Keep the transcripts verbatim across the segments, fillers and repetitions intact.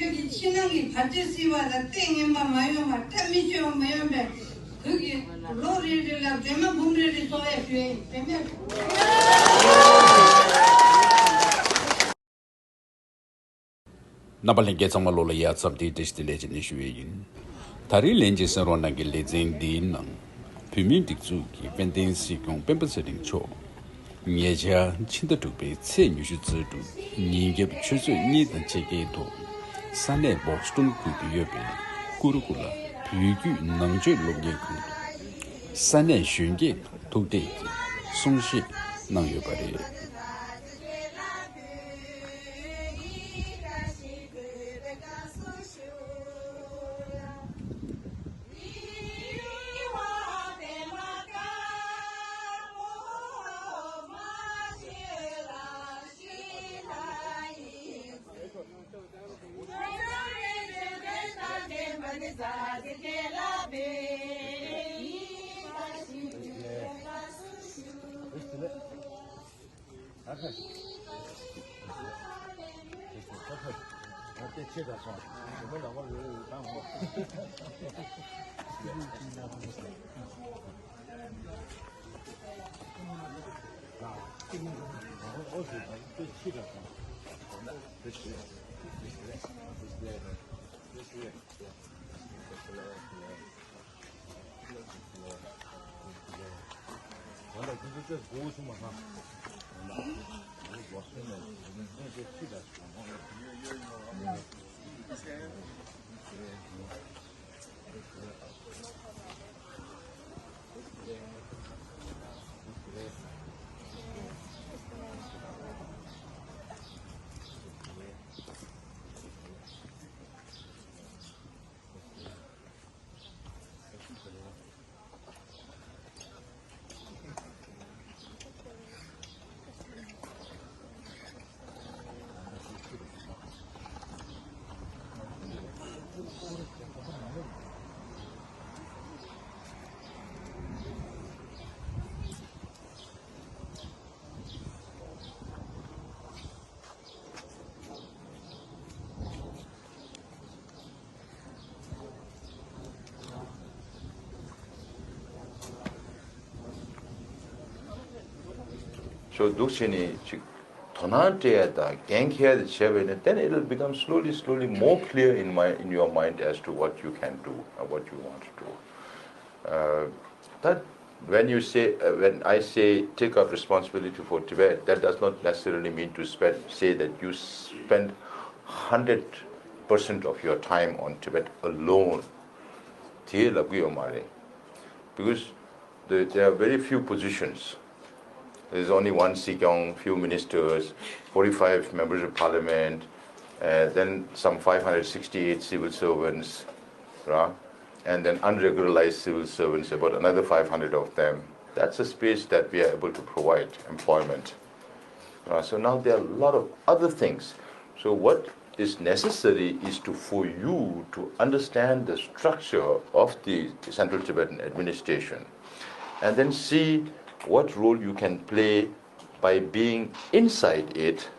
ཕྱི་ནང་གི་བར་ཆད་སེལ་བ་དང་ལྟས་ངན་པ་མ་ཡོང་བ། བཀྲ་མི་ཤིས་པ་མ་ཡོང་བའི་བོད་ཀྱི་ལོ་རེ་རེ་ལ་སྒྲོལ་མ་འབུམ་རེ་རེ་གསོག་ཡ་ཞུ་ཡ་ཡིན། བེམ་པས། རྣམ་པ་ལྷན་རྒྱས་ཚང་མ་ལོ་ལ་ཡ་ཚབ་དེ་བཀྲ་ཤིས་བདེ་ལེགས་ཅན་ནས་ཞུ་བས་ཡིན། ད་རིང་ལན་གྱི་གསན་རོགས་གནང་གི་ལེ་ཚན་འདིའི་ནང་། བོད་མིའི་སྒྲིག་འཛུགས་ཀྱི་དཔལ་ལྡན་སྲིད་སྐྱོང་སྤེན་པ་ཚེ་རིང་མཆོག་ཉེ་ཆར་ཕྱི་ཟླ་དྲུག་པའི་ཚེས་ཉི་ཤུ་རྩ་དྲུག་ཉིན་རྒྱབ་ཆུ་ཚོད་གཉིས་དང་ཕྱེད་ཀའི་ཐོག་ས་གནས་བོ་སི་ཊོན་ཁུལ་དུ་ཡོད་པའི་ཀུ་རུ་ཀུ་ལ་བོད་བརྒྱུད་ནང་ཆོས་སློབ་གཉེར་ཁང་དུ་ས་གནས་གཞོན་སྐྱེས་ཐུག་འཕྲད་ཀྱིས་གསུང་བཤད་གནང་ཡོད་པ་རེད། ཞོ་འདུག་བྱས་ནས་ཅིག་དོ་སྣང་སྤྲད་ཡ་དང་འགན་འཁྱེར་ཡ་དེ་བྱས་པ་ཡིན་ན། then it'll become slowly, slowly more clear in my, in your mind as to what you can do and what you want to do. Uh, that when you say, uh, when I say take up responsibility for Tibet, that does not necessarily mean to spend, say that you spend hundred percent of your time on Tibet alone. དེ་ལབ་གི་ཡོད་མ་རེད། Because the, there are very few positions. There's only one Sikyong, few ministers, forty-five members of parliament, uh, then some five hundred sixty-eight civil servants, right? And then unregularized civil servants, about another five hundred of them. That's a space that we are able to provide employment. Uh, so now there are a lot of other things. So what is necessary is to, for you to understand the structure of the Central Tibetan administration and then see what role you can play by being inside it,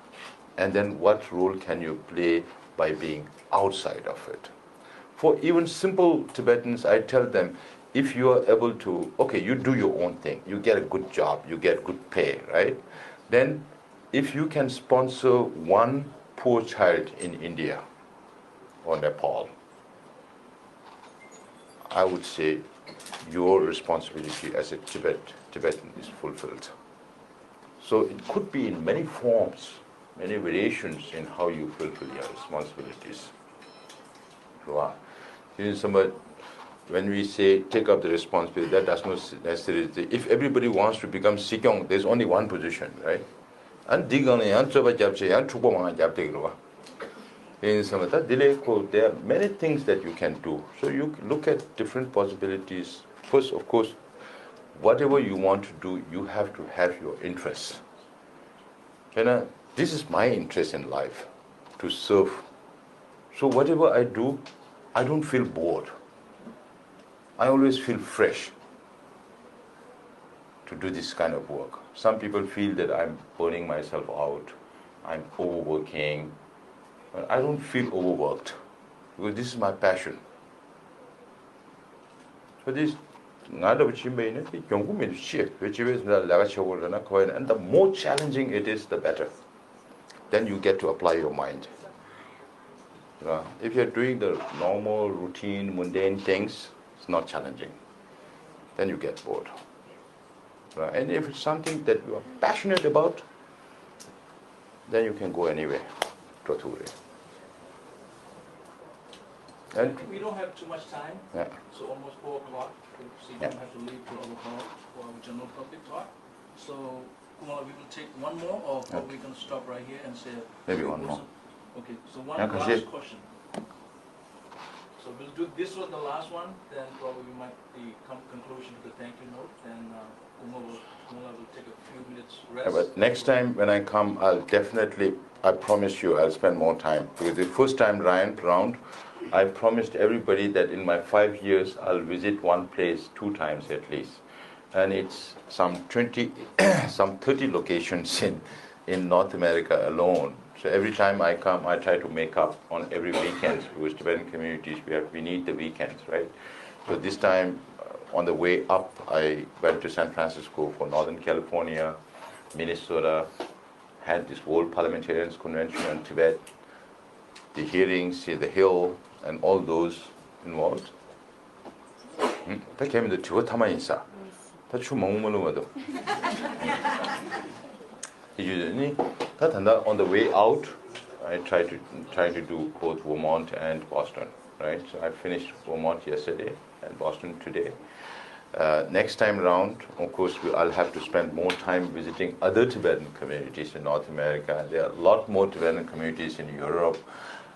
and then what role can you play by being outside of it. For even simple Tibetans, I tell them, if you are able to, okay, you do your own thing, you get a good job, you get good pay, right? Then if you can sponsor one poor child in India or Nepal, I would say your responsibility as a Tibet, Tibetan is fulfilled. So it could be in many forms, many variations in how you fulfill your responsibilities. Right. This is somewhat, when we say take up the responsibility, that does not necessarily, if everybody wants to become Sikyong, there's only one position, right? ཨ་ནི་འདི་སྒང་ལ་ཡང་རྩོད་པ་རྒྱབ་བྱས་ཡང་འཁྲུག་པ་མང་རྒྱབ་བསྡད་ཀྱི་རེད་བ། དེ་ཡིན་ཙང་ད་འདི་ལས་ཁོ། There are many things that you can do. So you look at different possibilities. First, of course, whatever you want to do, you have to have your interests. དཔེར་ན། This is my interest in life, to serve. So whatever I do, I don't feel bored. I always feel fresh to do this kind of work. Some people feel that I'm burning myself out, I'm overworking. I don't feel overworked because this is my passion. So this, ང་འདྲ་པོ་ཕྱིན་པ་ཡིན་ན་དེ་གྱོང་གུན་མི་འདུག་ཅེས་བོད་སྤྱི་པའི་ཟིན་ལ་ལས་ཀ་བྱེད་དགོས་རེད་ན་ག་བ་ཡིན་ན། And the more challenging it is, the better. Then you get to apply your mind. You know, if you're doing the normal, routine, mundane things, it's not challenging. Then you get bored. Right? And if it's something that you are passionate about, then you can go anywhere. འགྲོ་ཐུབ་རེད། And I think we don't have too much time. Yeah. So almost four o'clock. So you don't have to leave till our call for our general public talk. So, Kumala, we will take one more, or are we going to stop right here and say? Maybe one more. Okay, so one last question. So we'll do this one, the last one, then probably we might the con- conclusion to the thank you note, then uh, Kumala, will, Kumala will take a few minutes rest. Yeah, but next time when I come, I'll definitely, I promise you, I'll spend more time. Because the first time, Ryan, round, I promised everybody that in my five years, I'll visit one place two times at least. And it's some twenty, some thirty locations in, in North America alone. So every time I come, I try to make up on every weekends because Tibetan communities, we, have, we need the weekends, right? So this time, uh, on the way up, I went to San Francisco for Northern California, Minnesota, had this World Parliamentarians Convention on Tibet, the hearings in the Hill, and all those involved. ད་གལ་མི་འདུག་དྲི་བ་ཐ་མ་ཡིན་ས། ད་ཆུ་མང་པོ་མ་བླུགས་མ་འདུག་དེ་བརྗོད་ནི་ད་ད་ལྟ on the way out, I try to try to do both Vermont and Boston, right? So I finished Vermont yesterday and Boston today. Uh, next time round, of course, we, I'll have to spend more time visiting other Tibetan communities in North America. There are a lot more Tibetan communities in Europe,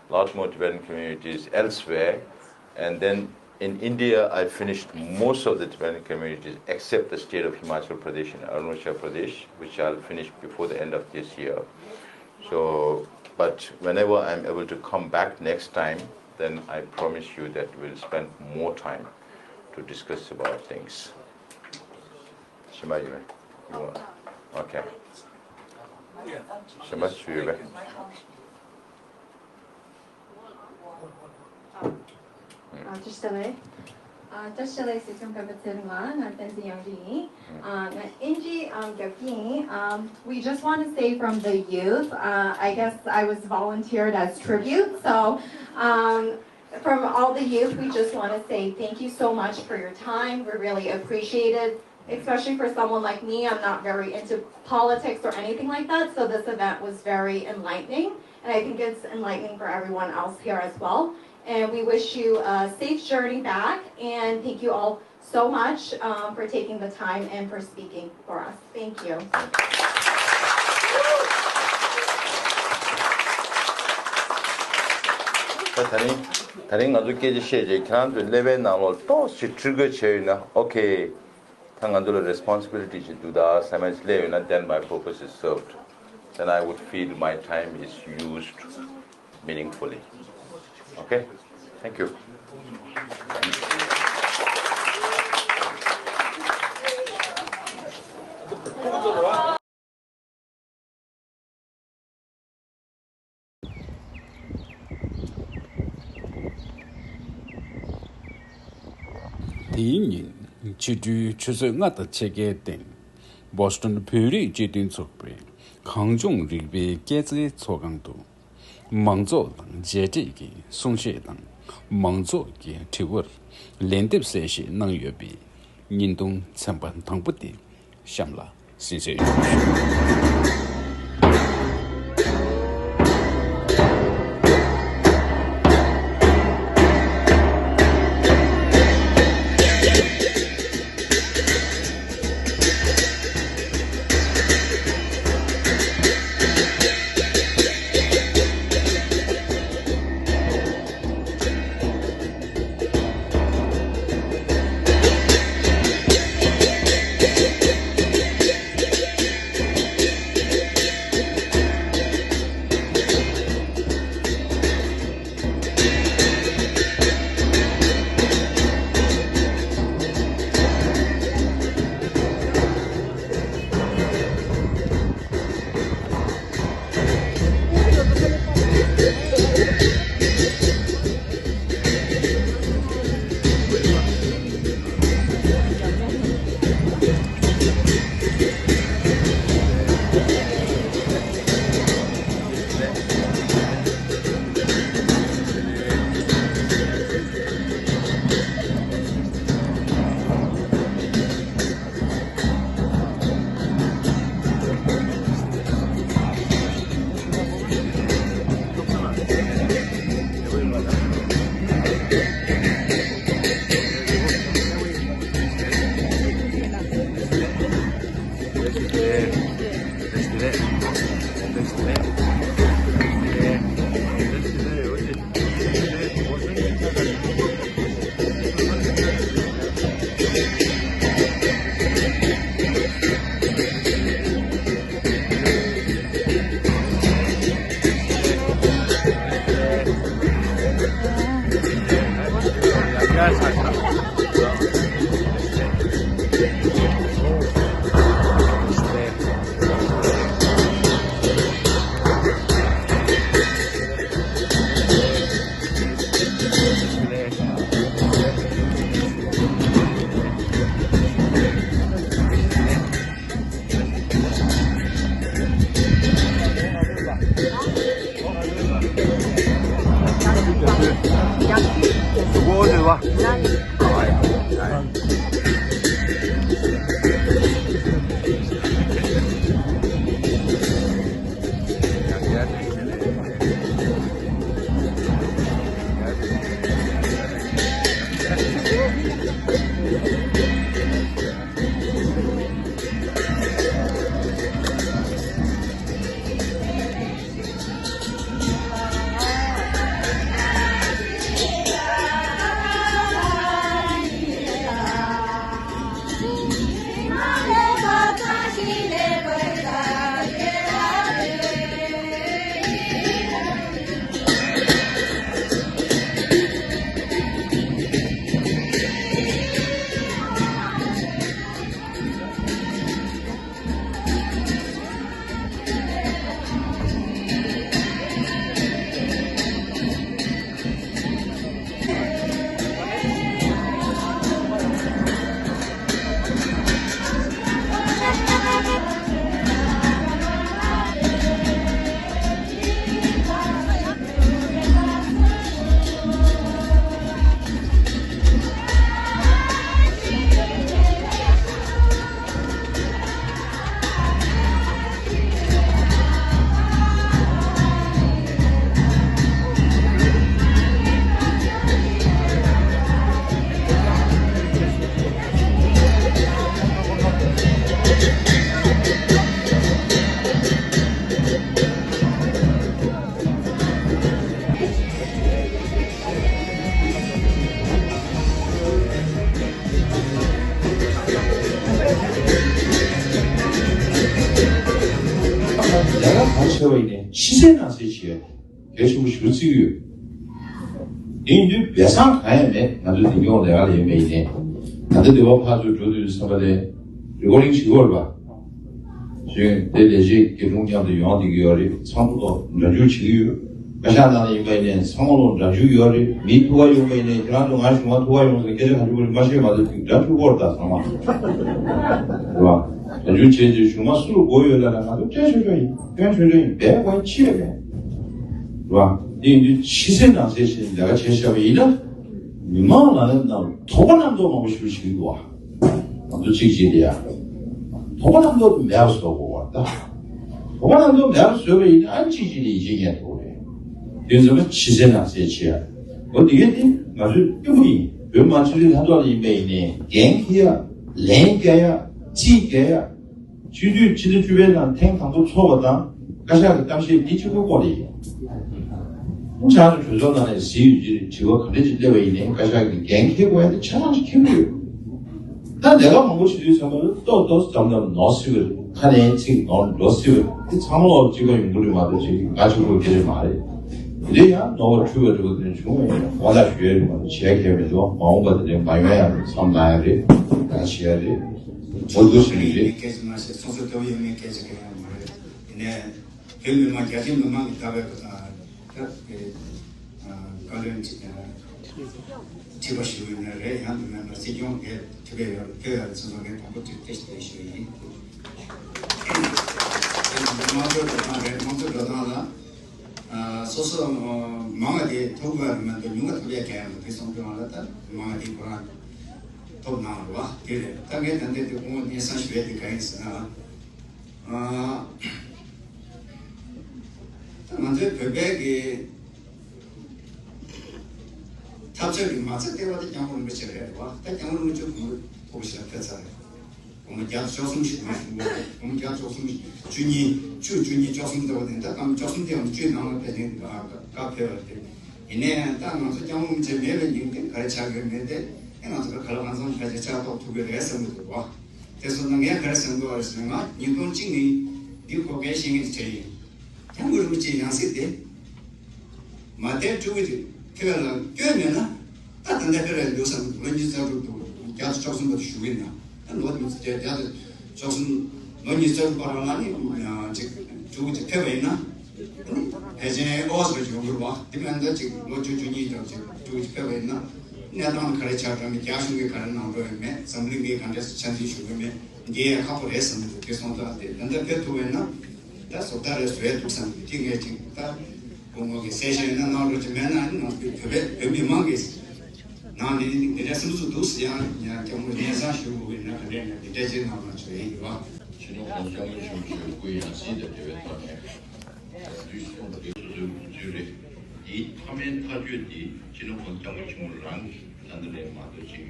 a lot more Tibetan communities elsewhere. And then in India, I finished most of the Tibetan communities except the state of Himachal Pradesh and Arunachal Pradesh, which I'll finish before the end of this year. So, but whenever I'm able to come back next time, then I promise you that we'll spend more time to discuss about things. Shima, you, you want? Okay. Shima, you. ཨ། བཀྲ་ཤིས་བདེ་ལེགས། ཨ། བཀྲ་ཤིས་བདེ་ལེགས། སྲིད་སྐྱོང་སྤེན་པ་ཚེ་རིང་ལགས། ང་བསྟན་འཛིན་དབྱངས་སྐྱིད་ཡིན། ཨ། ང་ཨིན་ཇི་ཨམ་རྒྱག་གི་ཡིན། Um, we just want to say from the youth, uh, I guess I was volunteered as tribute. So, um, from all the youth, we just want to say thank you so much for your time. We really appreciate it. Especially for someone like me, I'm not very into politics or anything like that, so this event was very enlightening, and I think it's enlightening for everyone else here as well. And we wish you a safe journey back, and thank you all so much, um, for taking the time and for speaking for us. Thank you. ད་ད་རིང་ད་རིང་ང་ཚོ་སྐད་ཆ་བཤད་རྗེས་ཁྱེད་རང་ཚོའི་ཀླད་པའི་ནང་ལོགས་ཏོག་ཙམ་ཊི་རི་གར་བྱས་ཡོད་ན། ཨོ་ཁེ། ད་ང་ཚོ་ལ་རེ་སི་པོན་སི་བི་ལི་ཊི་ཅིག་འདུག་ད་བསམ་ཡས་ཅིག་སླེབས་ཡོད་ན། Then my purpose is served. Then I would feel my time is used meaningfully. Okay? Thank you. དེའི་ཉིན་ཕྱི་དྲོའི་ཆུ་ཚོད་ལྔ་དང་ཕྱེད་ཀའི་སྟེང་བོ་སི་ཊོན་བོད་རིགས་སྤྱི་མཐུན་ཚོགས་པའི་གངས་ལྗོངས་རིག་པའི་སྐྱེད་ཚལ་ཚོགས་ཁང་དུ། མང་ཚོགས་དང་མཇལ་འཕྲད་ཀྱི་གསུང་བཤད་དང་། མང་ཚོགས་ཀྱི་དྲི་བར་ལན་འདེབས་གསལ་བཤད་གནང་ཡོད་པའི་བརྙན་ཐུང་ཚན་པ་དང་པོ་དེ་གཤམ་ལ་གསན་གཟིགས་ཞུ། ལས་ཀ་གང་བྱེད་པ་ཡིན་ནའི་ཕྱི་གསལ་ནང་གསལ་བྱེད་ཡ་གལ་ཆེན་པོ་ཞིག་བརྩི་གི་ཡོད། དེ་ཡིན་དུས་སྦས་གསང་གང་ཡང་མེད། ང་ཚོའི་འཛིན་སྐྱོང་ལས་ཀ་ལ་ཡིན་པ་ཡིན་ནའི། ད་ལྟ་འདི་བ་ཕར་ཚུར་འགྲོ་དུས་ཚང་མ་ལས་རི་ཀོར་ཌིང་བྱེད་ཀྱི་ཡོད་རེད་པ། བཞིན་དེ་ལས་བྱེད་དགེ་སློང་མཉམ་དུ་ཡོང་བསྡད་ཀྱི་ཡོད་རེད། ཚང་མ་ལོ་འདྲ་འཇུག་བྱེད་ཀྱི་ཡོད། བཀའ་ཤག་ནང་ལ་ཡིན་པ་ཡིན་ནའི་ཚང་མ་ལོ་འདྲ་འཇུག་ཡོད་རེད། མི་ཐུག་ག་ཡོང་པ་ཡིན་ནའི་ཁྱེད་རང་ཚོ་ང་གཞུང་མ་ཐུག་ག་ཡོང་ཟེར་སྐད་ཆ་ག་ཚོད་པོ་རེད་མ་བཤད་མ་གཏོགས་ཅིག་འདྲ་འཇུག་སྐོར་དང་ཚང་མ་རེད་པ། འདྲ་འཇུག་བྱས་ཏེ་གཞུང་མ་སུ་ལ་དགོས་ཡོད་ལ་ལ་ང་ཚོ་སྤྲད་ཆོག་ཆོག་ཡིན། སྐྱོན་ཆོག་ཆོག་ཡིན། འབད་དགོས་ཡིན། ཕྱི་ལ་མེད་རེད་པ། དེ་ཡིན་དུས་ཕྱི་གསལ་ནང་གསལ་བྱས་ནས་ལས་ཀ་བྱས་བཞག་པ་ཡིན་ན། མི་མང་ལ་ནང་དོགས་པ་རྣམ་རྟོག་མང་པོ་ཞིག་བྱེད་ཀྱི་འདུག་བ། ང་ཚོ་གཅིག་བྱེད་དེ་ཡ། དོགས་པ་རྣམ་རྟོག་མེད་པ་བཟོ་དགོས་པ་ད། དོགས་པ་རྣམ་རྟོག་མེད་པ་བཟོས་པ་ཡིན་ན་ཨ་གཅིག་གཅིག་ནས་ཡིད་ཆེས་རྙེད་ཐུབ་རེད། དེ་ཚོ་ཕྱི་གསལ་ནང་གསལ་བྱེད་ཡ། འོ་དེ་གས་དེ་ང་ཚོའི་སྐྱོ་པོ་ཡིན། བོད་མང་སྤྱི་འཐུས་ལྷན་ཚོགས་ལ་ཡིན་པ་ཡིན་ནའི་འགན་འཁྱེར་ཡ། ལན་རྒྱག་ཡ། རྩིས་རྒྱག་ཡ། སྤྱི་འཐུས་ཕྱི་ཟླ་བཅུ་པའི་ནང་ཐེངས་དང་པོ་ཚོགས་པ་དང་བཀའ་ཤག་གི་གཏམ་བཤད་འདི་གཅིག་པུའི་སྐོར་རེད། ཆ་ཚང་གྲོས་ཚོགས་ནང་ནས་གཟིགས་ཡོད་ཀྱི་རེད། དྲི་བ་ག་འདྲ་ཅིག་སླེབས་པ་ཡིན་ནའི་བཀའ་ཤག་གི་འགན་འཁྱེར་དགོས་ཡ་དེ་ཆ་ཚང་ཞིག་འཁྱེར་གྱི་ཡོད། ད་ལས་ཀ་མང་པོ་བྱེད་དུས་ཚང་མ་ལ་ཏོག་ཏོག་ཙམ་ཙམ་ནོར་སྲིད་པ་རེད། ཁ་ནས་ཚིག་ནོར་འགྲོ་སྲིད་པ་རེད། དེ་ཚང་མ་ལོག་གཅིག་པ་ཡོང་གི་རེད་མ་གཏོགས་ཅིག་ང་གཅིག་པུ་སྐད་ཆ་མ་རེད། དེ་ཡང་ནོར་བ་འཁྲུལ་བ་འདྲ་བོ་དེ་འདྲ་བྱུང་བ་ཡིན་ན་དགོངས་དག་ཞུ་ཡ་རེད་མ་གཏོགས་བྱེད་ཡ་གང་ཡང་མི་འདུག་མ་འོངས་པ་དེ་འདྲ་མ་ཡོང་ཡ་རེད་བསམ་གནང་ཡ་རེད། ད་བྱེད་ཡ་རེད། ངོ་རྒོལ་ཞུ་ཡི་རེད། སྐད་ཆ་མ་བཤད། སོ་སོ་ལྟ་བུ་ཡོད་མེད་སྐད་ཆ་གང་ཡང་མ་རེད། ཡིན་ནའི་བོད་མི་མང་རྒྱ་ཆེ་མི་མང་གི་ལྟ་བའི་ད་བཀའ་བློན་ཁྲི་པ་ཞུ་ཡོད་ན་རེད། ཡང་དུ་མེད་པར་སྲིད་སྐྱོང་དེ་ཐུབ་པའི་ཡོད་རེད། ཐུབ་ཡོད་རེད། ཚོ་ཚོ་གས་དང་པོ་དུས་ཏེ་ཞུ་ཡི་ཡིན། དམངས་གཙོའི་འགྲོ་སྟངས་རེད། དམངས་གཙོའི་འགྲོ་སྟངས་ལ། ཨ། སོ་སོ་མང་བ་དེ་ཐོབ་དགོས་རེད་མ་གཏོགས་ཉུང་བ་ཐོབ་ཡ་གང་ཡང་མ་རེད། སོང་དུས་ང་ལ་ད་མང་བ་དེ་ཁོ་རང་ཐོབ་གནང་རེད་བ། དེ་རེད། ད་ངས་ད་ལྟ་དེ་སྐུ་ངོ་སྙན་སེང་ཞུ་ཡ་དེ་གང་ཡིན་ཟེར་ན། ཨ། ད་ང་ཚོའི་བོད་པའི་གི་འཐབ་རྩོད་ཀྱི་མ་རྩ་ལྟེ་བ་དེ་སྐྱབས་མགོན་རིན་པོ་ཆེ་རེད་བ། ད་སྐྱབས་མགོན་རིན་པོ་ཆེ་གོང་དུ་ཕོབ་ཞིག་ལ་ཕེབས་ཚར་རེད། སྒོར་མོ་བརྒྱ་དང་བཅུ་གསུམ་ཞིག་མ་བྱུང་བ། སྒོར་མོ་བརྒྱ་དང་བཅུ་གསུམ་ཞིག་བཅུ་གཉིས། བཅུ། བཅུ་གཉིས། བཅུ་གསུམ་ལྟ་བུ་དེ་འདྲ་སྐར་མ་བཅུ་གསུམ་དེའང་བཅུའི་ནང་ལ་ཕེབས་ནས་བཀའ་ཕེབས་པ་རེད། ཡིན་ནའི་ད་ང་ཚོ་སྐྱབས་མགོན་རིན་པོ་ཆེ་མེད་པའི་ཉིན་དེ་ག་རེ་ཆགས་ཀྱི་ཡོད་མེད་དེ་ཨེ་ང་ཚོ་ག་ལ་གང་འཚམ་ཕལ་ཆེར་ཕྱག་རྟོགས་ཐུབ་ཀྱི་རེད་བསམ་གྱི་འདུག་བ། དེ་སོང་ཙང་ངས་ག་རེ་བསམ་གྱི་ཡོད་རེད་ཟེར་ན། ང་ཉིས་སྟོང་གཅིག་ནས་འདི་གོ་སྐལ་བཤད་མཁན་དེ་བྱས་ཡིན། སྐྱབས་མགོན་རིན་པོ་ཆེའི་ཡང་སྲིད་དེ། མ་མཐའི་སྤྲུལ་སྐུ་དེ་ཕེབས་ལ་སྐྱོན་མེད་ན། ད་ད་ལྟ་ཕེབས་རེད་འདུག་བསམ། ལོ་ཉི་ཤུ་རྩ་དྲུག་འདུག་བརྒྱ་དང་བཅུ་གསུམ་བར་དུ་བཞུགས་ཡིན་ན། ད་ལོ་ཉི་ཤུ་རྩ་བརྒྱ་དང་བཅུ་གསུམ། ལོ་ཉི་ཤུ་རྩ་དྲུག་བར་ལ་ནི་ཅིག་སྤྲུལ་སྐུ་དེ་ཕེབས་པ་ཡིན་ན། ཕལ་ཆེར་ཨོ་ཟེར་ཡོང་གི་རེད་བ། དེ་མིན་ད་ཅིག་ལོ་བཅུ་བཅུ་གཉིས་ཙམ་ཅིག་སྤྲུལ་སྐུ་དེ་ཕེབས་པ་ཡིན་ན། གནས་སྟངས་ག་རེ་ཆགས་འགྲོ་མིན། རྒྱ་གཞུང་གིས་ག་རེ་གནང་འགྲོ་ཡོད་མེད། འཛམ་གླིང་གིས་ག་འདྲས་ཆ་འཛིན་ཞུ་གི་མེད། འདི་ཡང་ཁག་པོ་རེད་བསམ་གྱི་འདུག་དེ་སོང་ཙང་དེ་ད་ལྟ་ཕེབས་ཐུབ་པ་ཡིན་ན་ད་བཟོ་ལྟ་རེ་བཟོ་ཡས་འདུག་བསམ་གྱི་འདུག་དེ་ངས་ཅིག་ད་སྐུ་ངོ་གིས་གསལ་བཤད་ཡིན་ན་གནང་རོགས་ཅིག་མེད་ན་ནི་ང་ཚོའི་བོད་པའི་བོད་མི་མང་གིས་ ནང་ནས་འདི་འདྲ་སེམས་ཚོར་འདུག་ཟེར། ཡང་ཡང་སྐྱབས་མགོན་སྙན་སེང་ཞུ་དགོས་ན་ག་འདྲས་ན་འདི་འདྲ་ཅིག་གནང་རོགས་བྱེད་ཡིན་གྱི་བ། སྤྱི་ནོར་༸གོང་ས་༸སྐྱབས་མགོན་ཆེན་པོ་མཆོག་སྐུ་ཡང་སྲིད་དང་འབྲེལ་བའི་ཐོག་ནས་དུས་གསུམ་དུ་སོ་སོའི་འགོ་འཛུགས་རེད། དེའི་མཐའ་མའི་མཐའ་གཅོད་དེ་སྤྱི་ནོར་༸གོང་ས་༸སྐྱབས་མགོན་ཆེན་པོ་རང་གི་ལྟ་འདི་རེད་མ་གཏོགས་ཅིག་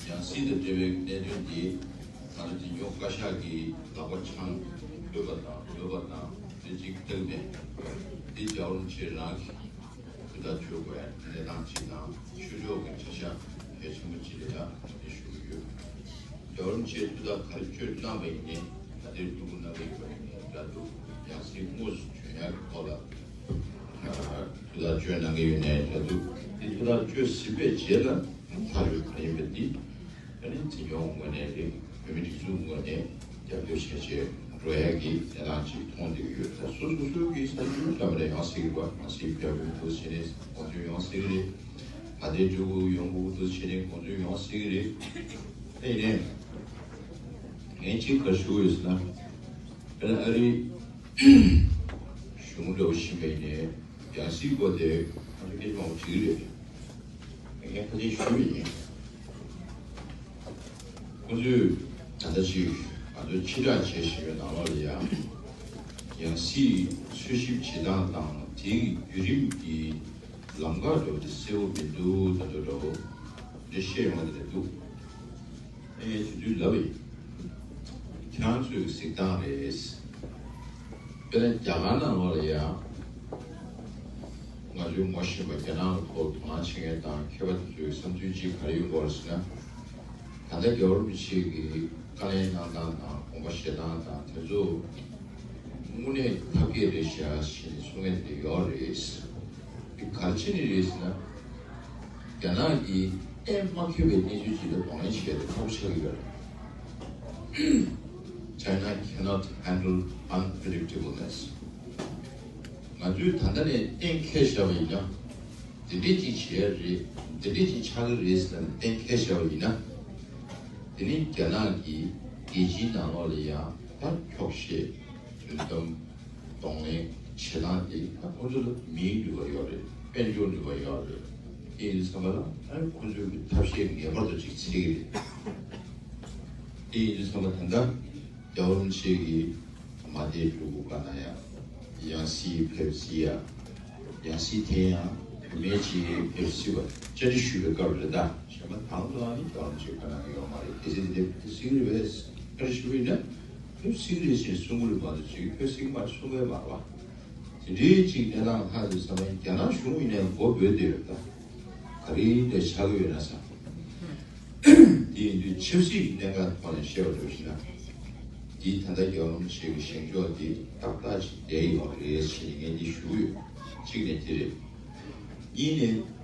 ཡང་སྲིད་དང་འབྲེལ་བའི་གནད་དོན་དེ་ང་ཚོ་དེ་ཉོ་བཀའ་ཤག་གི་ལག་པ་འཆང་ལོས་པ་དང་ལོས་པ་དང་དེ་གཅིག་སྟེང་ནས་དེ་རྒྱལ་བ་རིན་པོ་ཆེ་རང་གི་ཐུགས་ཐག་གཅོད་དགོས་ཡ་གནས་སྟངས་གཅིག་དང་ཆོས་ཕྱོགས་ཀྱི་བྱ་གཞག་གལ་ཆེན་པོ་གཅིག་རེད་ད་དེ་ཞུ་གི་ཡོད། རྒྱལ་བ་རིན་པོ་ཆེས་ཐུགས་ཐག་ག་རེ་གཅོད་གནང་བ་ཡིན་ནའི་ད་ལྟའི་ཀྲུང་གོ་གནང་གི་ཡོད་པ་ཡིན་ནའི་འདྲ་འདུག་ཡང་སྲིད་དངོས་སུ་བྱོན་ཡག་གི་ཐོག་ལ་ཐུགས་ཐག་གཅོད་གནང་གི་ཡོད་ནའི་འདྲ་འདུག་དེ་ཐུགས་ཐག་གཅོད་ཟིན་པའི་རྗེས་ལ་ཐག་གཅོད་ག་རེ་ཡིན་པ་འདི་ཨ་ནི་འཛིན་སྐྱོང་ངོས་ནས་རེད། བོད་མི་སྒྲིག་འཛུགས་ངོས་ནས་རྒྱབ་སྐྱོར་བྱས་བྱས་འགྲོ་ཡག་གི་གནས་སྟངས་ཅིག་མཐོང་བསྡད་ཀྱི་ཡོད། ད་སོ་སོ་སོ་གི་བསམ་ཚུལ་བཤད་པ་ལ་ཡང་སྲིད་ཀྱི་བར་མ་སྲིད་ཕེབས་དགོས་འདུག་བྱས་ནས་དགོངས་ཚུལ་ཡང་སྲིད་ཀྱི་རེད། ད་ལྟའི་སྤྲུལ་སྐུ་ཡོང་དགོས་འདུག་བྱས་ནས་དགོངས་ཚུལ་ཡང་སྲིད་ཀྱི་རེད། ཨེ་ཡིན་ནའི་ངས་གཅིག་ག་ཞུ་གི་ཡོད་ཟེར་ན། དཔེར་ན་ཨ་རིའི་གཞུང་འདྲ་བོ་ཕྱིན་པ་ཡིན་ནའི་ཡང་སྲིད་སྐོར་དེ་ང་ཚོ་སྐད་ཆ་མང་པོ་དྲིས་ཀྱི་རེད། ངས་ཁ་ཤས་ཞུས་པ་ཡིན། ཁོ་ཚོས་ད་ལྟ་ཅིག་ང་ཚོས་ཕྱིར་བསྒྲགས་བྱེད་བཞིན་པའི་ནང་ལོགས་ལ་ཡང་ཡང་སྲིད་འཚོལ་ཞིབ་བྱེད་སྟངས་དང་དེའི་བརྒྱུད་རིམ་གྱི་ལམ་ཁ་འདྲ་བོ་དེ་གསལ་པོ་མི་འདུག་ད་དུང་འདྲ་བོ་འདི་བཤད་ཡོང་བ་དེ་འདྲ་འདུག་ཨེ་དེ་དུས་ལབ་ཡིན། ཁྱེད་རང་ཚོའི་གཟིགས་སྟངས་རེད། དཔེར་ན་རྒྱ་གར་ནང་ལོགས་ལ་ཡང་ང་ཚོའི་ངོ་ཤེས་པ་རྒྱ་ནག་ལ་ཐོག་དོ་སྣང་བྱེད་མཁན་དང་མཁས་པ་དེ་ཚོའི་བསམ་ཚུལ་གཅིག་ག་རེ་ཡོད་སྐོར་ཟེར་ན། ད་ལྟ་རྒྱལ་བ་རིན་པོ་ཆེ་གི་བཀའ་ལན་གནང་སྟངས་དང་དགོངས་པ་བཞེས་སྟངས་དང་དེ་ཚོ་དངོས་གནས་ཐབས་མཁས་རེད་ཤག་ཞེས་གསུང་མཁན་དེ་ཡོད་རེད། དེ་ག་རེ་བྱས་ནས་རེད་ཟེར་ན། རྒྱ་ནག་གིས་གཏན་མ་འཁེལ་བའི་གནས་ཚུལ་ཅིག་ལ་གདོང་ལེན་བྱེད་ཡ་དེ་ཁག་པོ་ཆགས་ཀྱི་ཡོད་རེད། China cannot handle unpredictableness. ང་ཚོས་ད་ལྟ་ནས་གཏན་འཁེལ་བཞག་པ་ཡིན་ན། འདི་འདྲས་ཅིག་བྱེད་ཡ་རེད། འདི་འདྲས་ཅིག་ཆགས་ཀྱི་རེད་ཟེར་ནས་གཏན་འཁེལ་བཞག་པ་ཡིན་ན། དེ་ནི་རྒྱ་ནག་གིས་རྒྱལ་སྤྱིའི་ནང་ལོགས་ལ་ཡང་ད་འཁྱོག་བཤད། དོན་དམ་གདོང་ལེན་བྱེད་སྟངས་དེ་ད་ཁོང་ཚོ་ལ་མིའི་ནུས་པ་ཡོད་རེད། དཔལ་འབྱོར་ནུས་པ་ཡོད་རེད། དེ་ཡིན་དུས་ཙམ་པ་ལ་ཨ་ནི་ཁོང་ཚོའི་གི་ཐབས་ཤེས་ངེས་པར་དུ་ཅིག་འཚོལ་གྱི་རེད། དེ་ཡིན་དུས་ཙམ་པ་ད་ལྟ་རྒྱལ་བ་རིན་པོ་ཆེ་གིས་མ་བསྡད་འགྲོ་དགོས་ག་ན་ཡང་ཡང་སྲིད་ཕེབས་སྲིད་ཡ། ཡང་སྲིད་དེ་ཡང་བུད་མེད་ཅིག་ཕེབས་སྲིད་པ་བཅར་འདྲི་ཞུས་པའི་སྐབས་རེད་ད། གཞན་པ་དང་དུ་ཨ་ནི་རྒྱལ་བ་རིན་པོ་ཆེ་ག་ན་ཡོད་མ་རེད། དེ་ཚེ་འདི་འདྲ་ཕེབས་སྲིད་རེད་པས་བཅར་འདྲི་ཞུས་པ་ཡིན་ན། ཕེབས་སྲིད་རེད་ཅེས་གསུང་གི་རེད་མ་གཏོགས་ཅིག་ཕེབས་སྲིད་མ་རེད་གསུང་གི་མ་རེད་པ། དེ་འདྲའི་ཅིག་གནས་སྟངས་ལྷག་ཡོད་ཙང་རྒྱ་ནག་གཞུང་ཡིན་ནའི་མགོ་འབོད་བསྡད་ཡོད་ད། ག་རེ་འདྲ་ཆགས་ཀྱི་ཡོད་ན་བསམ། དེ་ཡིན་དུས་ཆབ་སྲིད་ཀྱི་གནད་འགག་ཐོག་ནས་བཤད་པ་འདྲ་བོ་ཞིག་ན། འདིའི་ད་ལྟ་རྒྱལ་བ་རིན་པོ་ཆེ་གི་བཞེངས་ཕྱོགས་འདི་ཏག་ཏག་ཅིག་བསྡད་ཡོད་རེད་ཞེས་ངས་འདི་ཞུ་གི་ཡོད། གཅིག་ནས་དེ་རེད། གཉིས་ནས།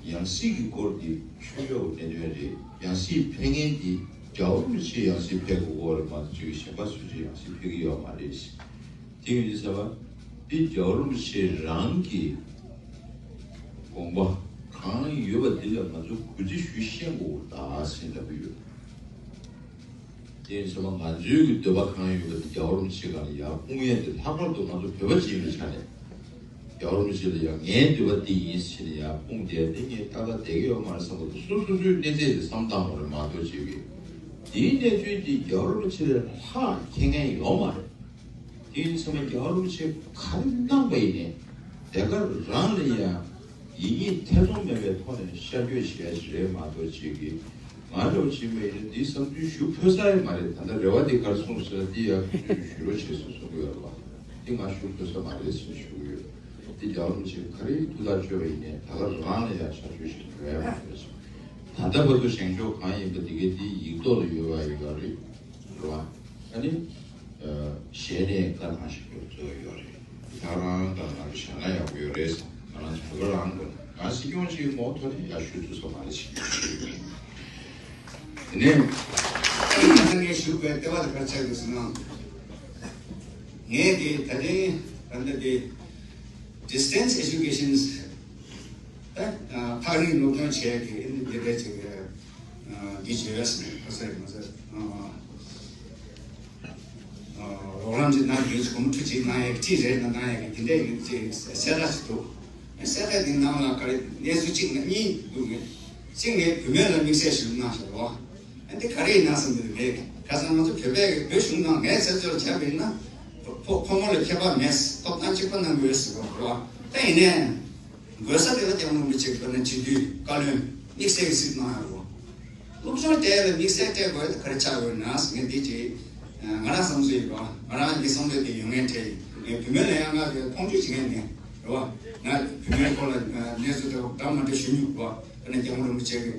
ཡང་སྲིད་ཀྱི་སྐོར་འདི་ཆོས་ཕྱོགས་ཀྱི་གནད་དོན་རེད། ཡང་སྲིད་ཕེབས་མཁན་འདི་རྒྱལ་བ་རིན་པོ་ཆེ་ཡང་སྲིད་ཕེབས་དགོས་སྐོར་རེད་མ་གཏོགས་ཅིག་གཞན་པ་སུ་གཅིག་ཡང་སྲིད་ཕེབས་ཀྱི་ཡོད་མ་རེད། དེ་ཡིན་དུས་ཙམ་པ་འདི་རྒྱལ་བ་རིན་པོ་ཆེ་རང་གི་དགོངས་པ་གང་ཡོད་པ་འདི་ལ་ང་ཚོ་གུས་བརྩི་ཞུ་ཤེས་དགོས་ད་ཟེར་ལབ་ཀྱི་ཡོད། དེ་ཡིན་ཙང་ང་ཚོའི་གི་འདོད་པ་གང་ཡོད་པ་དེ་རྒྱལ་བ་རིན་པོ་ཆེ་སྒང་ལ་ཡར་སྤུངས་ཡས་དེ་ལྷག་པར་དུ་ང་ཚོ་བོད་པ་སྤྱི་ཡོངས་ཀྱི་ཆ་ནས་རྒྱལ་བ་རིན་པོ་ཆེ་ལ་ཡང་ངའི་འདོད་པ་འདི་ཡིན་ཟེར་ནས་ཡར་སྤུངས་བསྡད་དེ་ངས་ཏག་ཏག་བསྡད་ཀྱི་ཡོད་མ་རེད་བསམ་པ་དང་སོ་སོ་སོའི་གནས་ཚད་དེ་བསམ་བཏང་བ་རེད་མ་གཏོགས་བྱེད་ཀྱི་འདིའི་གནས་ཚུལ་འདི་རྒྱལ་བ་རིན་པོ་ཆེ་ལས་ལྷག་མཁྱེན་མཁན་ཡོད་མ་རེད། དེ་ཡིན་ཙང་རྒྱལ་བ་རིན་པོ་ཆེ་ག་རེ་གནང་པ་ཡིན་ནའི་དེ་ག་རང་ལ་ཡང་ཡིད་གཉིས་ཐེ་ཚོམ་མེད་པའི་ཐོག་ནས་ཤར་བསྐྱོད་བྱས་ཞིག་རེད་མ་གཏོགས་ཅིག་གིས་ང་འདྲ་བོ་ཅིག་མ་ཡིན་ན་འདིའི་བསམ་ཚུལ་ཞུ་ཕོད་ས་ཡང་མ་རེད། ད་ལྟ་རེ་བ་འདི་གར་སོང་ཟེར་ན་འདི་ཡང་ཞུ་རོགས་བྱས་སོང་གསུང་གི་ཡོད་རེད་བ། འདི་ང་ཞུ་ཕོད་ས་མ་རེད་ཟེར་ཞུ་གི་ཡོད། འདི་རྒྱལ་བ་རིན་པོ་ཆེ་ག་རེ་ཐུགས་ཐག་གཅོད་པ་ཡིན་ནའི་ད་ག་རང་ལ་ཡང་ཤར་བསྐྱོད་བྱས་ཞིག་རེད་མ་རེད། ད་ལྟ་བར་དུ་བཞེངས་ཕྱོགས་གང་ཡིན་པ་འདི་གའི་འདི་ཡིག་ཐོག་ལ་ཡོད་པ་ཡིན་པ་རེད། རེད་བ། ཨ་ནི། ཨ། གཞན་ནས་བཀའ་གནང་བཞིན་པའི་གཙོ་བོ་ཡོད་རེད། ད་རང་དང་ང་ཚོ་བཞག་ན་ཡག་པོ་ཡོད་རེད་བསམ། ང་རང་ཚོ་བོད་པ་རང་དགོས་ན་ང་སྲིད་སྐྱོང་ཅིག་ངོ་ཐོག་ནས་ཡར་ཞུ་ཐུབ་ས་མ་རེད་ཞེས་ཞུ་གི་ཡོད། དེ་ནས་ངས་ཞུ་བའི་ལྟེ་བ་དེ་ག་རེ་ཆགས་ཡོད་ཟེར་ན། ངས་དེ་ད་ཐེངས་ད་ལྟ་དེ་distance education ད་ཐག་རིང་སློབ་སྦྱོང་བྱས་ཀྱི་ཨིན་དེ་འདྲ་ཅིག་འདི་བྱས་ཟིན་ཁ་ས་ཡིན་མ་ཟེར། རོགས་རམ་ཅིག་གནང་ཡོད་ཅིག་གོམ་ཁྲུ་ཅིག་གནང་ཡག་ཅིག་རེད་ན་གནང་ཡག་གི་འདི་འདྲ་ཡིན་ཅིག་གསལ་བསྒྲགས་ཅིག་འདུག་གསལ་བསྒྲགས་འདི་ནང་ལ་ག་རེ་གནས་ཚུལ་གཅིག་ནས་གཉིས་འདུག་ངས། གཅིག་ནས་བུད་མེད་ལ་དམིགས་བསལ་ཞུ་གནང་ཞེས་པ། ཨ་འདི་ག་རེ་ཡིན་ན་བསམ་གྱི་འདུག་ངས། ཁ་སང་ང་ཚོ་བོད་པའི་བོད་གཞུང་ནང་ངས་ཚེ་སྲོག་བྱས་པ་ཡིན་ན་ཕོ་ཁོ་མོ་ལ་ཁྱད་པར་མེད། ཐོབ་ཐང་གཅིག་པ་གནང་དགོས་ཟེར་བ་རེད་བ། ད་ཡིན་ནའི་དགོས་ས་དེ་ལ་སྐྱབས་མགོན་རིན་པོ་ཆེ་གིས་དཔེར་ན་སྤྱི་འཐུས་བཀའ་བློན་དམིགས་བསལ་གྱི་གཟིགས་གནང་ཡོད་རེད་བ། སློབ་སྦྱོང་སྤྲད་ལ་དམིགས་བསལ་སྤྲད་དགོས་ད་ག་རེ་ཆགས་ཡོད་ན་ཟེར་ངས་འདི་བྱས། ང་རང་བསམ་ཚུལ་ཡིན་པ། ང་རང་གི་བསམ་བློ་དེ་ཡོད་ངེས་དྲན་ཡིན། ངས་བུད་མེད་ལ་ཡང་ང་གི་མཐོང་ཆུང་བྱེད་མཁན་མེད་རེད་བ། ང་བུད་མེད་སྐོར་ལ་གནས་ཚུལ་དེ་འདྲ་མ་འདྲ་ཞུ་མྱོང་རེད་བ། དཔེར་ན་སྐྱབས་མགོན་རིན་པོ་ཆེ་གི་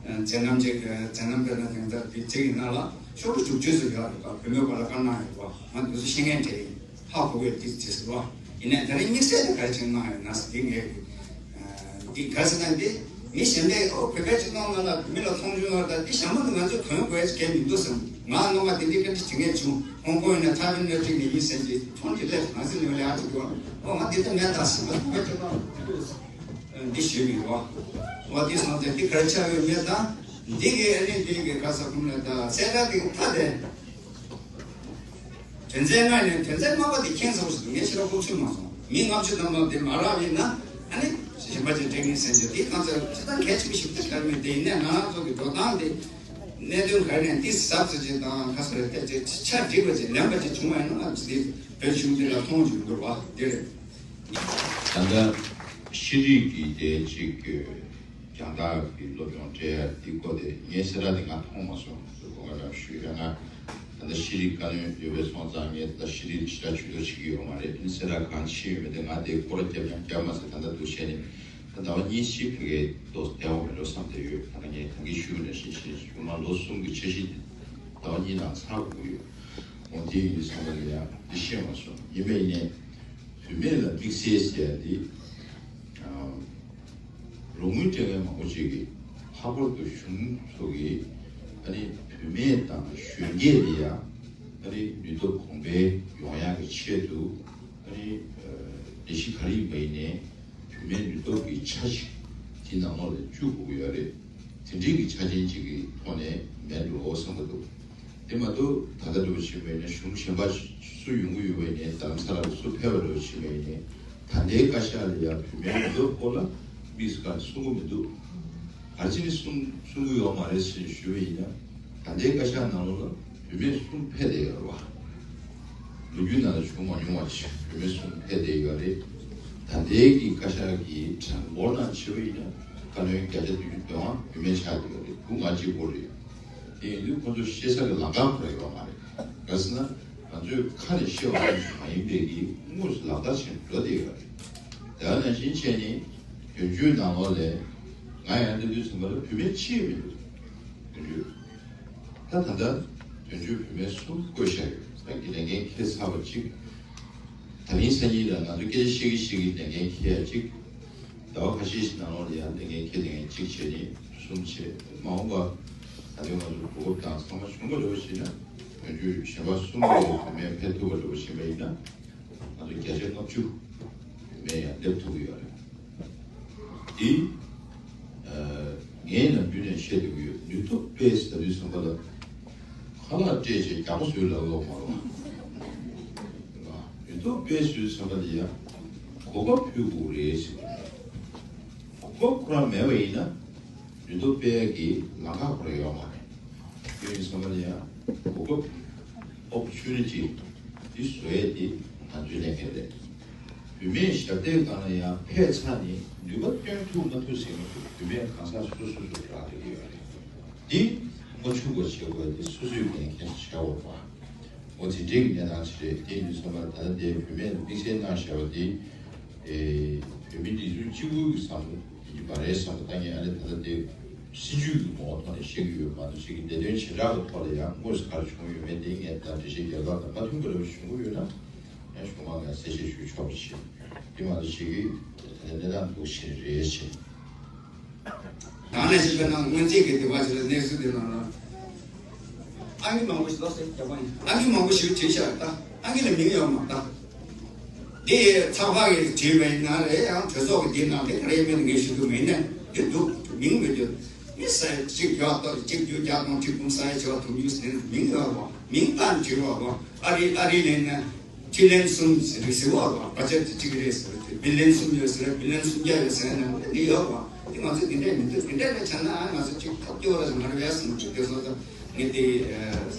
མཛད་རྣམ་ཅིག་མཛད་རྣམ་དཔེར་ན་དེང་སང་དེ་ཚིག་གི་ནང་ལ་ཤོག་གྲུ་དྲུག་ཅུ་ཙམ་ཡོད་རེད་བ། བུད་མེད་སྐོར་ལ་བཀའ་གནང་ཡོད་བ། ང་འདི་ཚོ་ཤེས་མཁན་དྲན་ཡིན། ཧ་གོ་གི་དེ་དེ་ཟེར་བ། ཡིན་ནའི་ད་རིང་དམིགས་བསལ་དུ་ག་རེ་བྱས་གནང་ཡོད་ན་ཟེར་དེ་ངས་འདི་ག་ཟེར་ན་འདི་མི་གཞན་པས་ཨོ་བོད་པའི་སྤྱི་ཚོགས་ནང་ལ་བུད་མེད་ལ་མཐོང་ཆུང་ཡོད་ད་འདི་ཞྭ་མོ་འདི་ང་ཚོས་གོན་དགོས་ཀྱི་མི་འདུག་བསམ། ང་སྔོན་མ་དེ་འདྲའི་བཀའ་འདྲི་བྱེད་མཁན་བྱུང་། ཧོང་ཀོང་ཡིན་ན་ཐའེ་ཝན་ནས་ཁྲིད་ནས་ཡིན་ཟེར་གྱི་ཐོན་གྱི་ལས་ང་ཚོས་ནས་ལས་ཨ་ཅིག་ཡོད། ཨོ་ང་འདི་ལྟ་མེད་ད་ཟེར་ང་ཚོ་བོད་པའི་སྤྱི་ཚོགས་འདི་ཞུས་མི་འདུག་ཨོ་འདི་སོང་ཙང་འདི་ག་རེ་ཆགས་ཡོད་མེད་ད་འདི་གི་ཨ་ནི་འདི་གི་ག་ས་ཁུམ་ལ་ད་གསལ་བསྒྲགས་འདི་ཐ་དེ། དོན་ཚན་ལྔ་ནས་དོན་ཚན་ལྔ་པ་དེ་མཁྱེན་ཚར་བ་ཞིག་འདུག་ངས་ཕྱི་རོལ་ལྐོག་ཚུད་མ་སོང་། མི་ལྔ་བཅུ་ཐམ་པ་དེ་མ་རག་ཡིན་ན་ཨ་ནི་གཞན་པ་ཅིག་སྤྲད་ངེས་ཟེར་གྱི་དེ་གང་ཚར་ཅི་ལྟར་གལ་ཆེ་གི་ཞིབ་ཕྲ་གལ་མེད། དེ་ཡིན་ནའི་ང་རང་ཚོ་གི་འགྲོ་སྟངས་དེ་གནད་དོན་ག་རེ་ནས་འདི་ཟབ་ཙམ་ཅིག་དང་ག་ཚོད་རེད་དེ་ཅིག་ཆ་འགྲིག་པ་ཅིག་ལེན་པ་ཅིག་བྱུང་བ་ཡིན་ན་ང་ཚོ་འདི་བོད་གཞུང་འདི་ལ་མཐོང་རྒྱུ་འདུག་བ་འདི་རེད། ད་ལྟ་ཤེས་རིག་གི་དེ་ཅིག་རྒྱང་ཐག་གི་སློབ་སྦྱོང་སྤྲད་ཡ་འདི་སྐོར་དེ་ངས་གསལ་བསྒྲགས་དེ་ང་མཐོང་མ་སོང་། སྐུ་ངོ་རང་ཞུས་ཡ། ང་ད་ལྟ་ཤེས་རིག་བཀའ་བློན་ཡོད་པའི་སོང་ཙང་ངས་ད་ལྟ་ཤེས་རིག་ཞེ་དྲག་ཇུས་གཏོགས་བྱེད་ཀྱི་ཡོད་མ་རེད། ཨ་ནི་གསལ་བསྒྲགས་གང་ཕྱིན་ཡོད་མེད་དེ་ང་དེ་སྐོར་རྒྱབ་ཡང་རྒྱབ་མ་ཟེར། ད་ལྟ་འདུག་བྱས་ནས་ད་ཟླ་བ་གཉིས་གཅིག་ཕ་གིར་ཏོག་ཙམ་བསྡད་འོང་མེད་འགྲོ་བསམ་བསྡད་ཡོད། ད་ལྟ་ངས་ད་གིན་ཞུས་པ་ནང་བཞིན་ཞུ་མ་ལོ་གསུམ་གྱི་འཆར་གཞི་དེ་ཟླ་བ་གཉིས་ནང་ཚར་དགོས་ཀྱི་ཡོད། འོ་དེ་ཡིན་བསམ་པ་ལ་ཡང་དེ་ཤེས་མ་སོང་། ཡིན་པ་ཡིན་ནའི། བུད་མེད་ལ་དམིགས་བསལ་ཟེར་ཡ་དེ། ཨ། རོགས་དངུལ་སྤྲད་མཁན་མང་པོ་ཅིག་གིས་ལྷག་པར་དུ་གཞུང་ཚོ་གིས་ཨ་ནི་བུད་མེད་དང་གཞོན་སྐྱེས་ལ་ཡ་ཨ་ནི་ནུས་སྟོབས་གོང་འཕེལ་ཡོང་ཡག་གི་ཆེད་དུ་ཨ་ནི་ལས་གཞི་ག་རེ་ཡིན་པ་ཡིན་ནའི་བུད་མེད་ནུས་སྟོབས་ཀྱི་ཆ་ཞིག་དེ་ནང་ལོགས་ལ་བཅུག་དགོས་ཀྱི་ཡོད་རེད། དེ་འདྲའི་གི་ཆ་རྐྱེན་ཅིག་གི་ཐོག་ནས་མེད་འགྲོ་བསམ་གྱི་འདུག་དེ་མ་གཏོགས་ད་ལྟ་འགྲོ་བཞིན་པའི་ནས་གཞུང་གཞན་པ་སུ་ཡོང་གི་ཡོད་པའི་ནས་རྡ་རམ་ས་ལ་སུ་ཕེབས་པ་འགྲོ་བཞིན་པའི་ནས་ད་ལྟའི་བཀའ་ཤག་ལ་ཡང་བུད་མེད་མི་འདུག་སྐོར་ལ་དམིགས་སུ་བཀར་གསུང་གི་མི་འདུག་ག་རེ་བྱས་ནས་གསུང་གསུང་གི་ཡོད་མ་རེད་ཟེར་ཞུས་པ་ཡིན་ན། ད་ལྟའི་བཀའ་ཤག་ནང་ལོགས་ལ་བུད་མེད་གསུམ་ཕེབས་བསྡད་ཡོད་རེད་བ། ལོ་རྒྱུས་ནང་ལ་བྱུང་མ་མྱོང་བ་ཞིག་བུད་མེད་གསུམ་ཕེབས་བསྡད་ཡོད་རེད། ད་ལྟའི་གི་བཀའ་ཤག་གི་གྲངས་འབོར་ནང་བྱས་པ་ཡིན་ན་བཀའ་བློན་བརྒྱ་ཆ་བདུན་ཅུ་དོན་ལྔ་བུད་མེད་ཆགས་བསྡད་ཡོད་རེད། དགུ་ང་གཅིག་པོ་རེད། དེ་ཡིན་དུས་ཁོ་ཚོ་ཤེས་ས་གི་ལམ་ཁ་ཁོ་ར་ཡོད་མ་རེད། ག་ཟེར་ན་ང་ཚོས་ཁ་ནས་བཤད་པ་ཙམ་ཞིག་མ་ཡིན་པའི་གི་དངོས་སུ་ལག་བསྟར་བྱས་འགྲོ་བསྡད་ཡོད་རེད། དེ་ནང་བཞིན་བྱས་ནས་དོན་གཅོད་ནང་ལོགས་ལ་ང་ཡང་འདི་དུས་ཙམ་པ་ལ་བུད་མེད་གཅིག་མི་འདུག་དོན་གཅོད། ད་ད་ལྟ་དོན་གཅོད་བུད་མེད་གསུམ་བསྐོས་བཞག་ཡོད། ད་གི་ལས་འགན་འཁྱེར་ཚར་བ་གཅིག་ད་རིང་སང་ཉིན་ལ་ང་ཚོ་སྐད་ཆ་བཤད་ཀྱི་བཤད་ཀྱི་ལས་འགན་འཁྱེར་ཡ་གཅིག་ཟླ་བ་ཁ་ཤས་ཤིག་ནང་ལོགས་ལ་ཡང་ལས་འགན་འཁྱེར་ལས་འགན་གཅིག་བྱས་ནས་གསུམ་བྱས། མ་འོངས་པ་ད་ལྟ་ང་ཚོ་གོ་སྐབས་དང་ཚང་མ་བྱུང་བ་འདྲ་བོ་ཞིག་ན་དོན་གཅོད་གཞན་པ་གསུམ་ལ་བུད་མེད་ཕེབས་ཐུབ་པ་འདྲ་བོ་ཞིག་ཡིན་པ་ཡིན་ན། ང་ཚོ་བརྒྱ་ཆ་ལྔ་བཅུ་ཡོད་མེད་ཡང་སླེབས་ཐུབ་ཀྱི་ཡོད་རེད། འདི། ཨ། ངས་ནམ་རྒྱུན་ནས་བཤད་སྡོད་ཀྱི་ཡོད། ནུས་སྟོབས་སྤེལ་ཟེར་དུས་ཙམ་པ་ལ། ཁ་ལག་སྤྲད་བྱས་རྒྱག་པ་བཟོས་ལབ་ལོག་མ་རེད་བ། ནུས་སྟོབས་སྤེལ་ཟེར་དུས་ཙམ་པ་ལ་ཡ། གོ་སྐབས་ཕུལ་དགོས་རེད་ཟེར་བ་རེད། གོ་སྐབས་ཁོ་རང་མེད་པ་ཡིན་ན། ནུས་སྟོབས་སྤེལ་གྱི་ལམ་ཁ་ཁོ་རང་ཡོད་མ་རེད། དེ་ཡིན་ཙམ་པ་ལ་ཡང་གོ་སྐབས་opportunity་འདི་བཟོ་ཡས་དེ་ང་ཚོའི་ལས་འགན་རེད། བུད་མེད་ཞབས་སྟེགས་སྒང་ལ་ཡང་ཕེབས་ཚར་ནས་ནུས་པ་བཏོན་ཐུབ་མ་ཐུབ་ཟེར་མི་འདུག་བུད་མེད་གང་ཟག་སོ་སོ་སོ་སོ་རག་བསྡད་ཀྱི་ཡོད་རེད། འདི་མ་འཆུག་པ་བྱེད་དགོས་དེ་སོ་སོའི་འགན་འཁྱེར་བྱས་འོ་བ། འོ་དེ་འདྲའི་གནས་སྟངས་ཤིག་རེད། དེ་ཡིན་དུས་ཙམ་པ་ད་ལྟ་འདིར་བུད་མེད་ལ་དམིགས་བསལ་གནང་བཞག་པ་དེ། ཨེ། བོད་མི་སྒྲིག་འཛུགས་གཅིག་པུའི་བསམ་བློ་དེ་འདྲ་མ་རེད་བསམ་པ། ད་ངས་ཨ་ནི་ད་ལྟ་དེ་སྲིད་ཇུས་ཀྱི་ངོ་བོ་ཐོག་ནས་བཤད་ཀྱི་ཡོད་མ་གཏོགས་ཅིག་གི་ལས་དོན་བྱེ་བྲག་གི་ཐོག་ལ་ཡང་དངོས་སུ་ག་རེ་བྱུང་ཡོད་མེད་དེ་ངས་ད་འགྲེལ་བཤད་རྒྱག་སྟངས་དང་མ་མཐུན་པ་འདྲ་བོ་བྱུང་གི་ཡོད་ན་ཡང་གཞུག་མ་ངས་གསལ་བཤད་ཞུ་ཆོག་པ་བྱེད། དེ་མ་གཏོགས་ཅིག་གི་ད་ལྟ་གནས་སྟངས་འདུག་བཞིན་རེད་བྱེད། གང་ནས་ཤེས་པ་ན་སྔོན་རྩིས་ཀྱི་དེ་བ་ཞིག་ལ་གནས་ཚུལ་དེ་ནང་ལ་ཨང་ཀི་མང་པོ་ཞིག་ལོ་སེ་རྒྱག་པ་ཡིན། ཨང་ཀི་མང་པོ་ཞིག་བྲིས་ཤག་ད་ཨང་ཀི་ལ་མིང་ཡོད་མ་ད། འདི་ཚགས་པར་གྱི་བྲིས་པ་ཡིན་ན་རེད། ཡང་གྲོས་ཚོགས་ཀྱི་འདི་ནང་དེ་ག་རེ་ཡིན་མིན་ངས་ཞུ་གི་མིན་ནས་འདི་འདུག་མིང་མི་འདུག་མི་ས་གཅིག་ཡོད་ཏོ་གཅིག་རྒྱུ་བརྒྱ་སྟོང་ཁྲི་འབུམ་ས་ཡ་བྱེ་བ་དུང་ཡུས་ཟེར་མིང་ཡོད་པ་མིང་བཏང་བྲིས་པ་པ་ཨ་རི་ཨ་རི་ལེན་ན་ཁྲི་ལན་གསུམ་ཟེར་ཟེར་བ་པ་བ་ཅག་གཅིག་རེད་ཟེར། བི་ལན་གསུམ་ཡོད་ཟེར། བི་ལན་སུམ་བརྒྱ་ཡོད་ཟེར་ན་འདི་ཡོད་པ། འདི་ང་ཚོ་འདི་འདྲས་མི་འདུག་འདི་འདྲས་ལ་ཆ་ན་ང་ཚོ་གཅིག་ཐོབ་སྐྱོ་བ་ཞིག་མ་རེད་པས་བསམ་གྱི་འདུག་དེ་སོང་ཙང་ངས་འདི་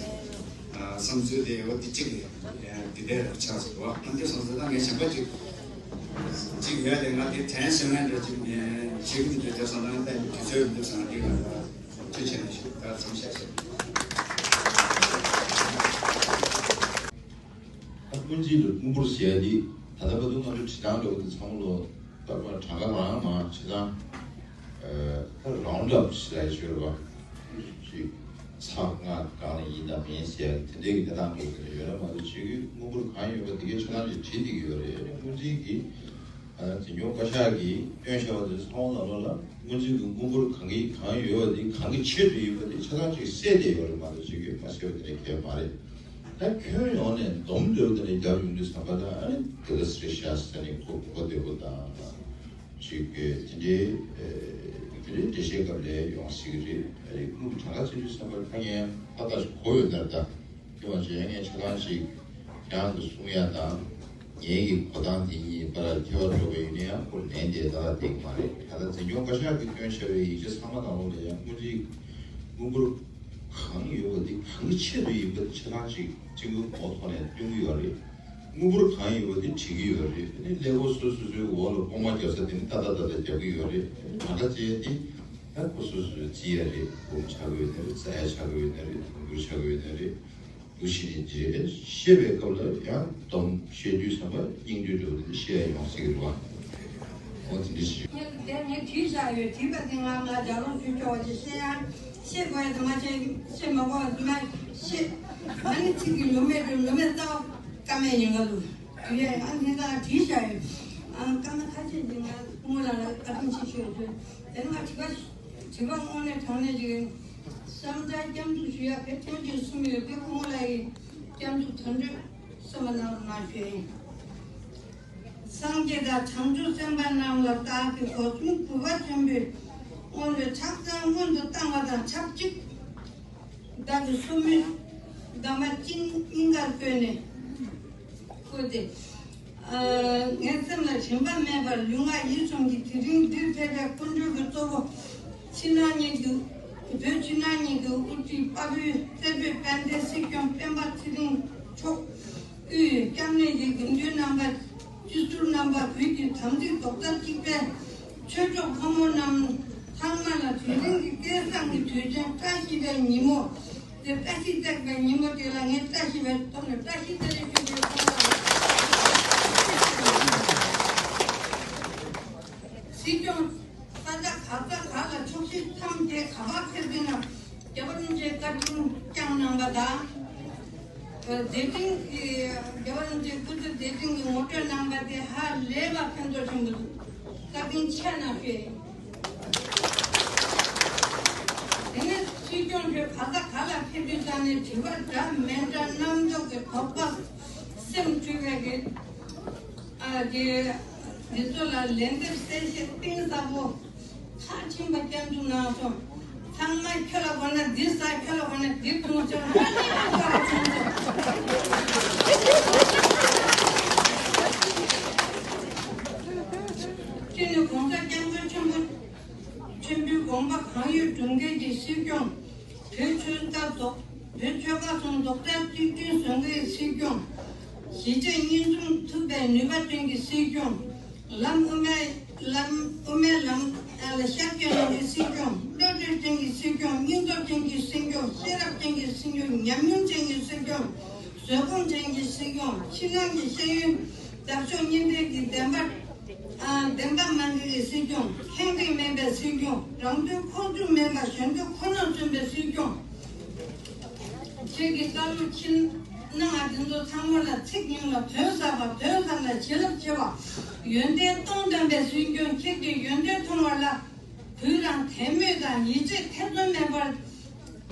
བསམ་ཚུལ་དེ་འོ་འདི་གཅིག་རེད། འདི་འདྲས་རུ་ཆགས་སོང་བ། ང་འདི་སོང་ཙང་ད་ངས་གཞན་པ་གཅིག་གཅིག་ཡོད་དེ་ང་འདི་དྲན་ཤེས་མེད་འདྲ་གཅིག་བྱེད་ཀྱི་འདུག་དེ་སོང་ཙང་ད་དུས་ཚོད་མི་འདུག་བསམ་འདི་ང་ཚོ་ཆེ་ཆེ་ནས་ཞུ་ད་མཚམས་བཞག་ཞུ། ད་སྔོན་རྩིས་དང་དངུལ་འབོར་ཟེར་ཡ་འདི་ད་ལྟ་བར་དུ་ང་ཚོ་བྲིས་སྟངས་འདྲ་བོ་དེ་ཚང་མ་ལོ་ད་གྲངས་ཀ་རང་མ་བྱེད་སྟངས་རའུན་ཌི་ཨབ་ཟེར་ཡ་ཞིག་ཡོད་རེད་པ། ཅིག་ཚེག་ལྔ་གང་ལ་ཡིན་དང་མིན་ཟེར་ཡ་དེ་འདྲའི་གི་གནས་སྟངས་འདྲ་བོ་དེ་འདྲ་ཡོད་རེད། ང་ཚོ་བྱེད་ཀྱི་དངུལ་འབོར་གང་ཡོད་པ་དེ་གའི་ཆ་ཚང་ཅིག་བྲིས་བསྡད་ཀྱི་ཡོད་རེད། སྔོན་རྩིས་ཀྱི་འཛིན་སྐྱོང་བཀའ་ཤག་གིས་བཏོན་བཞག་པ་དེ་ཚང་མ་ལ་ལོ་ལ་སྔོན་རྩིས་ཀྱི་དངུལ་འབོར་གང་གི་གང་ཡོད་པ་དེ་གང་གི་ཆེད་དུ་ཡིན་པ་དེ་ཆ་ཚང་ཅིག་གསལ་བསྡད་ཡོད་རེད། མ་གཏོགས་བྱེད་ཀྱི་མ་གསལ་བ་དེ་འདྲ་གང་ཡང་མ་རེད། ད་ཁྱོན་ཡོངས་ནས་སྡོམ་འདྲ་བོ་དེ་འདྲ་རྒྱབ་ཡོང་དུས་ཙམ་པ་ད་ཨ་ནི་དེ་ག་སི་རེ་ཤ་ས་ནས་གོ་གོ་བདེ་པོ་དང་ཅིག་དེ་འདྲའི་དེ་འདྲའི་འགྲེལ་བཤད་སྐབས་ལ་ཡོང་སྲིད་ཀྱི་རེད། ཨ་རེ་དངུལ་གྲངས་ཀ་བརྩི་དུས་ཙམ་པ་ཁ་ངན་ཏག་ཏག་ཞིག་གོ་ཡོད་ན་ད་དེ་མ་བྱས་ངས་ཆ་ཚང་ཞིག་ཁྱེད་རང་གི་གསུང་ཡ་དང་ངེད་ཀྱི་གོ་སྟངས་དེ་གཉིས་བར་ལ་ཁྱད་པར་འགྲོ་གི་ཡོད་ན་ཡང་ཁོ་ལན་དེ་ད་ལྟ་བསྡད་ཀྱི་མ་རེད། ད་ལྟ་འཛིན་སྐྱོང་བཀའ་ཤག་གིས་བཏོན་བཞག་པའི་ཡིག་ཆ་ཚང་མ་ནང་ལོགས་ལ་ཡང་སྔོན་རྩིས་དངུལ་འབོར་གང་ཡོད་པ་དེ་གང་གི་ཆེད་དུ་ཡིན་པ་དེ་ཆ་ཚང་ཅིག་གཅིག་པུའི་ངོ་ཐོག་ནས་སྟོན་གྱི་ཡོད་རེད། དངུལ་འབོར་གང་ཡོད་པ་དེ་བྲིས་ཀྱི་ཡོད་རེད། དེ་ནས་ཀླད་ཀོར་སོ་སོ་སོའི་འོག་ལ་ལྐོག་མ་རྒྱབ་ས་དེ་ནི་ཏག་ཏག་ཏག་ཏག་རྒྱབ་ཀྱི་ཡོད་རེད། གྲངས་ཀ་བཅས་དེ་ད་ཁོ་སོ་སོས་བརྩི་ཡ་རེད། འབུམ་ཆགས་ཀྱི་ཡོད་ན་རེད། ས་ཡ་ཆགས་ཀྱི་ཡོད་ན་རེད། དུང་ཕྱུར་ཆགས་ཀྱི་ཡོད་ན་རེད། འདུ་ཤེས་ནི་འདི་རེད། བཤད་པའི་སྐབས་ལ་ཡང་སྡོམ་བཤད་དུས་ཙམ་པ་སྙིང་བསྡུས་འདྲ་བོ་དེ་བཤད་ཡ་ཡོང་སྲིད་ཀྱི་རེད་བ། འོ་དེ་འདྲ་ཞིག་དེ་ངས་བྲིས་བཞག་ཡོད། བྲིས་པ་དེ་ང་ང་ལྗགས་ལུང་ཞུ་ཆོག་པ་ཞིག་བཤད་ཡ་བཤད་དགོས་ཡ་དེ་མ་བཤད་བཤད་མ་དགོས་པ་དེ་མ་བཤད། ང་ནི་ཚིག་གི་ལོ་མེད་རེད། ལོ་མེད་རྩ་བ་ཀ་མེད་ཡིན་ག་ལུ་ཡོད། ཨ་འདི་ད་བྲིས་བཞག་ཡོད། ཨ་ཀ་ན་ཁ་ཤས་ཀྱིས་ང་སྔོན་ལ་ལ་བཀའ་དྲིན་ཆེ་ཞུ་ཡོད་དུས་དེ་ནི་ང་བྲིས་པ་བྲིས་པ་དངོས་གནས་དྲང་གནས་ཀྱི་བསམ་འཆར་སྐྱབས་འཛུགས་ཞུ་ཡ་གལ་ཆེན་པོ་ཅིག་གསུངས་ཡོད་དེ་སྐུ་ངོ་ལགས་ཀྱིས་སྐྱབས་འཛུགས་དོན་གཅོད་གསན་པ་གནང་རོགས་གནང་ཞུ་ཡ་ཡིན། སངས་རྒྱས་དང་བྱང་ཆུབ་སེམས་དཔའ་རྣམས་ལ་བདག་གིས་སྒོ་གསུམ་གུས་པ་ཆེན་པོས་སྔོན་ལ་ཕྱག་འཚལ་སྔོན་དུ་བཏང་བ་དང་ཆབས་ཅིག་བདག་གི་སོར་མོས་འདབ་མ་གཅིག་སྙིང་གར་བཀོད་ནས་བཀོད་དེ། ཨ་ངའི་སེམས་ལ་ཞེན་པ་མེད་པར་ལུས་ངག་ཡིད་གསུམ་གྱིས་དེ་རིང་འདིར་ཕེབས་པའི་སྐུ་མགྲོན་གྱི་གཙོ་བོ་ཕྱི་ནང་གཉིས་ཀྱི་བོད་ཕྱི་ནང་གཉིས་ཀྱི་དབུ་ཁྲིད་དཔའ་བོའི་བརྩེ་བའི་དཔལ་ལྡན་སྲིད་སྐྱོང་སྤེན་པ་ཚེ་རིང་མཆོག་དབུས་སྐྱབས་གནས་ཀྱི་དགེ་འདུན་རྣམ་པ། སྤྱི་ཟུར་རྣམ་པ། བོད་ཀྱི་དམ་ཚིག་རྡོག་རྩ་གཅིག་པའི་ཆོས་གྲོགས་ཕོ་མོ་རྣམས་ཚང་མ་ལ་དེ་རིང་གི་སྐལ་བཟང་གི་དུས་ཆེན་བཀྲ་ཤིས་པའི་ཉིན་མོ་དེ། བཀྲ་ཤིས་རྟག་པའི་ཉིན་མོ་དེ་ལ་ངས་བཀྲ་ཤིས་པའི་ཐོག་ནས་བཀྲ་ཤིས་བདེ་ལེགས་ཞུ་རྒྱུ་ཡིན། སྲིད་སྐྱོང་ས་ཆ་ག་ས་ག་ལ་ཕྱོགས་བཞི་མཚམས་བརྒྱད་ག་པར་ཕེབས་ཀྱི་ན། རྒྱལ་བ་རིན་པོ་ཆེ་བཀའ་དྲིན་བསྐྱངས་གནང་བ་དང་། མཛད་འཕྲིན་གྱི་རྒྱལ་བ་རིན་པོ་ཆེའི་སྐུ་ཚེ་མཛད་འཕྲིན་གྱི་ངོ་སྤྲོད་གནང་བ་དེ་ཧ་ལས་པ་ཕན་ཐོགས་ཆེན་པོ་འདུག་བཀའ་དྲིན་ཆེ་གནང་ཞུ་ཡ་ཡིན། དེ་ནས་སྲིད་སྐྱོང་མཆོག་ག་ས་ག་ལ་ཕེབས་དུས་ཙམ་ནས་དྲི་བ་འདྲ་མི་འདྲ་རྣམ་རྟོག་གི་དོགས་པ་སེམས་འཁྲུལ་བའི་གི་ཨ་དེ་འདི་ཚོ་ལ་ལན་འདེབས་གསལ་བཤད་གཏིང་ཟབ་པོ་མཐར་ཕྱིན་པ་བསྐྱར་འཛུགས་གནང་སོང་། ཚང་མ་ཁྱོད་ལ་དགོས་ན་འདི་ཟ། ཁྱོད་ལ་དགོས་ན་འདི་འཐུང་ཟེར་ཧ་ལས་པའི་བཀའ་དྲིན་ཆེ། ཁྱེད་ནི་གོང་ས་སྐྱབས་མགོན་ཆེན་པོ་ཆེན་པོའི་དགོངས་པ་གང་ཡོད་སྒྲུབ་མཁན་གྱི་སྲིད་སྐྱོང་། བོད་ཆོལ་ཁ་རྡོག་བོད་ཆོལ་ཁ་གསུམ་རྡོག་རྩ་གཅིག་སྒྲིལ་བཟོ་མཁན་གྱི་སྲིད་སྐྱོང་། གཞིས་བྱེས་གཉིས་འཛོམས་ཐུབ་པའི་ནུས་པ་ཅན་གྱི་སྲིད་སྐྱོང་། ལམ་དབུ་མའི་ལམ་དབུ་མའི་ལམ་ལ་ཤར་སྐྱོད་གནང་གི་སྲིད་སྐྱོང་། བློ་གྲོས་ཅན་གྱི་སྲིད་སྐྱོང་། སྙིང་སྟོབས་ཅན་གྱི་སྲིད་སྐྱོང་། ཤེས་རབ་ཅན་གྱི་སྲིད་སྐྱོང་། ཉམས་མྱོང་ཅན་གྱི་སྲིད་སྐྱོང་། བཟོད་སྒོམ་ཅན་གྱི་སྲིད་སྐྱོང་། ཕྱི་ནང་གི་ཤེས་ཡོན་དག་ཕྱོགས་གཉིས་ལྡན་གྱི་བདེན་པ་ཨ་བདེན་པ་མང་གི་སྲིད་སྐྱོང་། ཁེངས་དྲེགས་མེད་པའི་སྲིད་སྐྱོང་། རང་དོན་ཁོག་རྒྱུག་མེད་པ་གཞན་དོན་ཁོ་ནར་བརྩོན་པའི་སྲིད་སྐྱོང་། ཁྱེད་ཀྱི་བཀའ་སློབ་ཕྱིར་གནང་བ་འདི་ཚོ་ཚང་མ་ལ་ཚིག་ཉུང་ལ་དོན་ཟབ་པ། དོན་ཟབ་ལ་བྱིན་རླབས་ཆེ་བ། ཡོན་ཏན་སྟོང་ལྡན་པའི་སྲིད་སྐྱོང་། ཁྱེད་ཀྱི་ཡོན་ཏན་མཐོང་བ་ལ་གུས་དང་དད་མོས་དང་ཡིད་ཆེས་ཐེ་ཚོམ་མེད་པར་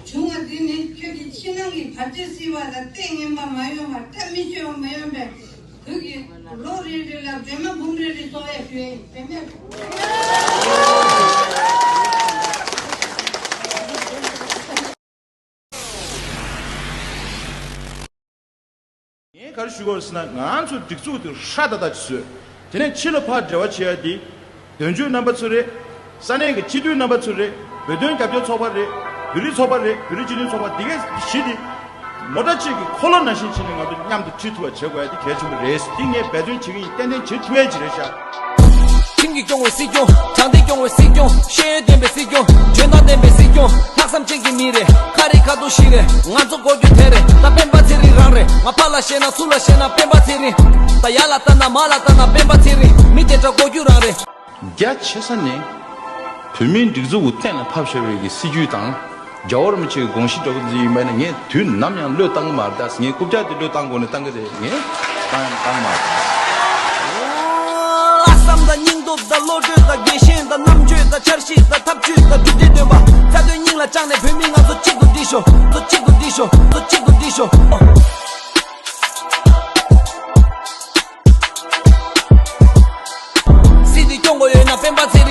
བྱུང་བ་འདི་ནི་ཁྱོད་ཀྱི་ཕྱི་ནང་གི་བར་ཆད་སེལ་བ་དང་ལྟས་ངན་པ་མ་ཡོང་བ། བཀྲ་མི་ཤིས་པ་མ་ཡོང་བའི་བོད་ཀྱི་ལོ་རེ་རེ་ལ་སྒྲོལ་མ་འབུམ་རེ་རེ་གསོལ་བ་ཞུ་ཡ་ཡིན། སྒྲོལ་མ། ངས་ག་རེ་ཞུ་དགོས་ཟེར་ན། ང་ཚོ་སྒྲིག་འཛུགས་དེ་ཧྲ་ཏག་ཏག་ཅིག་བཟོས། དེ་ནས་ཕྱི་ལ་ཕར་འབྲེལ་བ་བྱེད་ཡ་དེ། དོན་གཅོད་རྣམ་པ་ཚོ་རེད། ས་གནས་ཀྱི་སྤྱི་འཐུས་རྣམ་པ་ཚོ་རེད། བོད་དོན་རྒྱབ་སྐྱོར་ཚོགས་པ་རེད། བོད་རིགས་ཚོགས་པ་རེད། བོད་རིགས་སྤྱི་མཐུན་ཚོགས་པ་འདི་གས་བཞི་དེ། མོ་ཊ་གཅིག་གི་འཁོར་ལོ་ནང་བཞིན་བྱས་ནས་ང་ཚོ་མཉམ་དུ་ཁྲིད་ཐུབ་པ་བྱེད་དགོས་ཡ་དེ་གལ་ཆེན་པོ་རེད། འདི་ངས་འབད་བརྩོན་བྱེད་ཀྱི་ཡིན། ཏན་ཏན་བྱེད་ཐུབ་ཡ་ཅིག་རེད་ཤག་ཁྲིམས་ཀྱིས་སྐྱོང་བའི་སྲིད་སྐྱོང་། དྲང་བདེན་སྐྱོང་བའི་སྲིད་སྐྱོང་། ཤེས་ཡོན་ལྡན་པའི་སྲིད་སྐྱོང་། འཇོན་ཐང་ལྡན་པའི་སྲིད་སྐྱོང་། ལྷག་བསམ་ཅན་གྱི་མི་རེད། ཁ་རི་ཁ་ཐུག་ཞིག་རེད། ང་ཚོ་གོ་རྒྱུ་དེ་རེད། ད་སྤེན་པ་ཚེ་རིང་རང་རེད། ང་ཕར་ལ་བཤད་ན་ཚུར་ལ་བཤད་ན་སྤེན་པ་ཚེ་རིང་། ད་ཡར་ལ་ལྟ་ན་མར་ལ་ལྟ་ན་སྤེན་པ་ཚེ་རིང་། མི་དེ་འདྲ་གོ་རྒྱུ་རང་རེད། རྒྱ་ཆེ་ས་ནས་བོད་མིའི་སྒྲིག་འཛུགས་ཀྱི་སྟེང་ལ་ཕབ་བཞག་པའི་གི་སྲིད་ཇུས་དང་། རྒྱལ་བ་རིན་པོ་ཆེའི་དགོངས་གཞི་འདྲ་པོ་འདི་ཡིན་པ་ན་ངས་དུས་ནམ་ཡང་བློས་བཏང་གི་མ་རེད། ད་ངས་རྐུབ་བཀྱག་འདི་བློས་བཏང་དགོས་ནས་བཏང་གི་རེད། ངས་བཏང་ཡང་བཏང་མ་རེད། ལྷག་བསམ་དང་སྙིང་སྟོབས་དང་བློ་གྲོས་དང་དགེ་ཞེན་དང་རྣམ་དཔྱོད་དང་འཆར་གཞི་དང་ཐབས་ཇུས་དང་གྲུབ་འབྲས་འདོན་པ། རྩ་དོན་སྙིང་ལ་བཅངས་ནས་བོད་མི་ང་ཚོ་གཅིག་ཏུ་སྒྲིལ་ཤོག་ཚོ་གཅིག་ཏུ་སྒྲིལ་ཤོག་ཚོ་གཅིག་ཏུ་སྒྲིལ་ཤོག་སྲིད་དེ་སྐྱོང་དགོས་ཡོད་ན་སྤེན་པ་ཚེ།